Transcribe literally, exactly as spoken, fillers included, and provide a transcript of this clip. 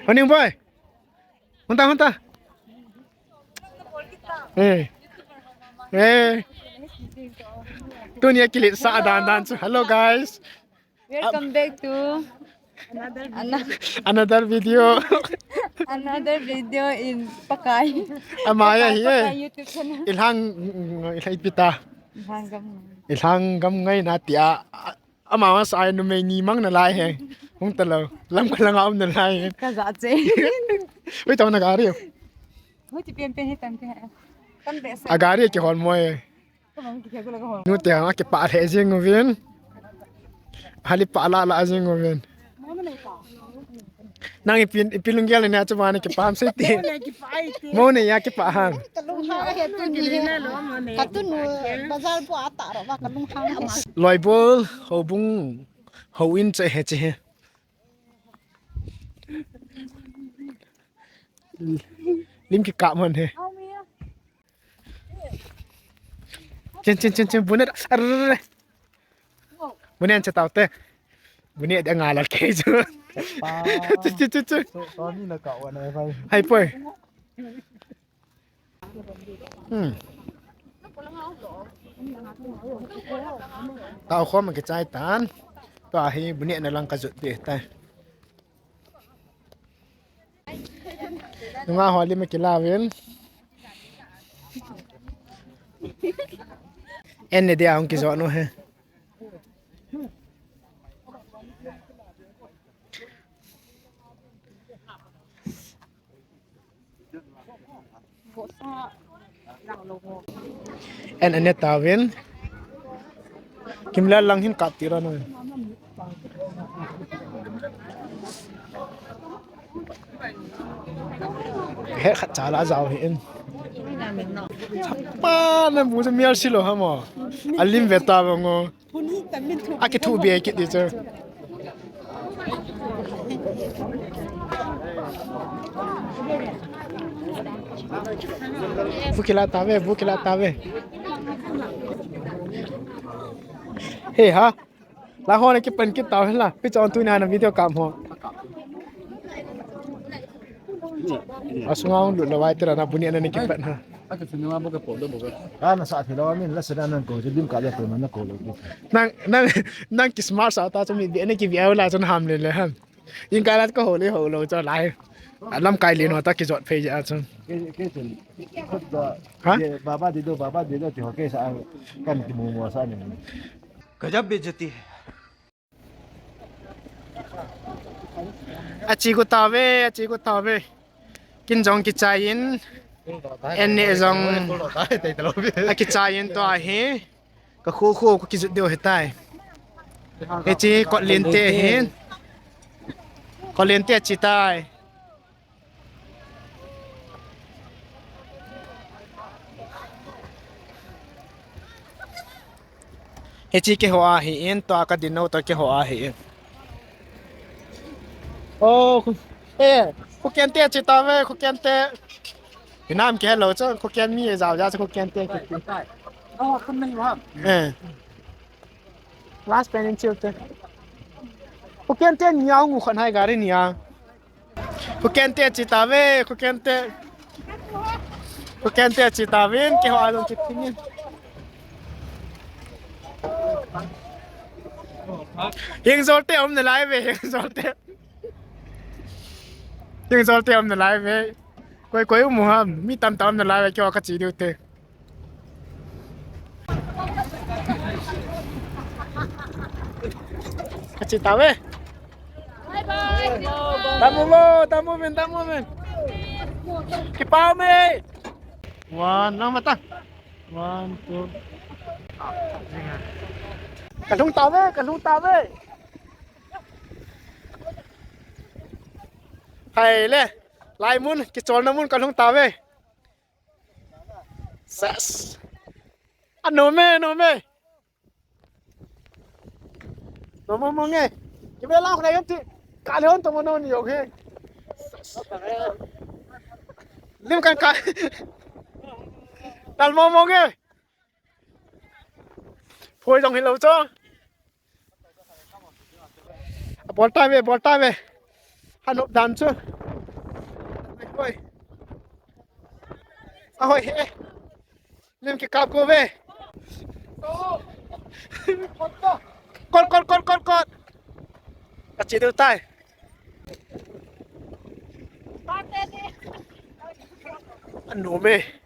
Honing boy. Hunta, hunta. Eh. Eh. Tunia kilit sa dan dan chu. Hello guys. Welcome back to another, another video. Another video in Pakai. Amaya hi eh. Pakai YouTube channel. Ilhang, ilhang ipita. Ilhang gam. Ilhang gam ngai na tia. Ama wa sa ai numei ni mang na lai he. Hung ta lo. Lam ka langa um na lai he. Ka ja che. Ui, tau na gari. Hui ti pen pen he tan ke. Tan be sa. A gari ke hol moi. Ka mang ki ke ko la ka hol. Nu te ha ke pa le jing uvin. Hali pa la la jing uvin. Nang ipin, ipin lunggel ne chu mane kipah ham sei ti. Mone kipah ai ti. Mone ya kipah ham. Ka lunghang he tuni he. Ka tunu bazar pu ata ro ba ka lunghang he. Loibol, houbung, houin che he che he. Lim kikap mon he. Chen, chen, chen, chen, bu ne. Arre. Bu ne an che tau te. Bu ne de nga la ke chu. Pa. Chu, chu, chu, chu. So, so ni la ka wa na vai. Hai poi. Hmm. Tau khom kichai tan. Tua hi bu ne na lang ka jut de tai. Nunga ho lim a kilauvin. En ne dia hung kijot nu he. En, en ne tauvin. Kimlal lang hin kap ti ra nu. He khat cha la jao hi in. Chapa na bu cha mial silo ha mo. Alim ve ta ba ngo. A kithu be kit di chu. Bu kila ta ve, bu kila ta ve. He ha. La ho na kipan kit tau la. Pi chon tu na na video kap ho. Asunga hung lut la vai tera na bu ne na ni kipan ha. Aka sinu ma boka podo boka. Ah, na sa thilo min la sa nan ko je dim ka le ko na ko lo. Nang, nang, nang ki smart sa ta chu mi be ne ki be la chun ham le le han. In ka lat ko ho le ho lo chu lai. Alam kai le no ta kijot phei ja chu. Ke, ke chun. Khut da. Ha? Ye, baba di do, baba di do ti ho ke sa kan ki mu mo sa ni. गजब बेइज्जती है। Achi ko tave, achi ko tave. Kin jong kichai in, en ne jong akichai in tua hi. Ka khu khu ko kijut deu hitai. Hichi kot lien te hin. Kot lien te chi tai. Hichi keiho ahi in, tua ka din nou toh keiho ahi in. Oh, khu-, eh, khu kente chi tave, khu kente. Hinam ke lo cho, khu ken mi jao ja khu kente ki. Oh, khu nei wa. Eh. Last pen in chiu te. Khu kente ni au ngu khan hai gari ni a. Khu kente chi tave, khu kente. Khu kente chi tavin, keiho a jong kithing in. Hing jol te om na lai ve, hing jol te. Hing jol te om na lai ve. Koi, koi um ham, mi tamtah om na lai ve, keiho ka chi diu te. Ka chi tave. Bye bye. Tamu mo, tamu min, tamu min. Kipau me. One, nang mata. One, two. Ka lhung tave, ka lhung tave. Hai le. Lai mun, kicholna mun ka lhung tave. Ses. A nom e, nom e. Nom mong mong e. Kibe la khna yan ti. Ka le hon to mo no ni yo he. Lim kan ka. Tal mong mong e. Phoi jong hi lo cho. Bol ta ve, bol ta ve. Hanop dan chu. Ahoi. Ahoi he. Lim kikap ko ve. Kot, kot, kot, kot. Kachi deu tai. Anu me.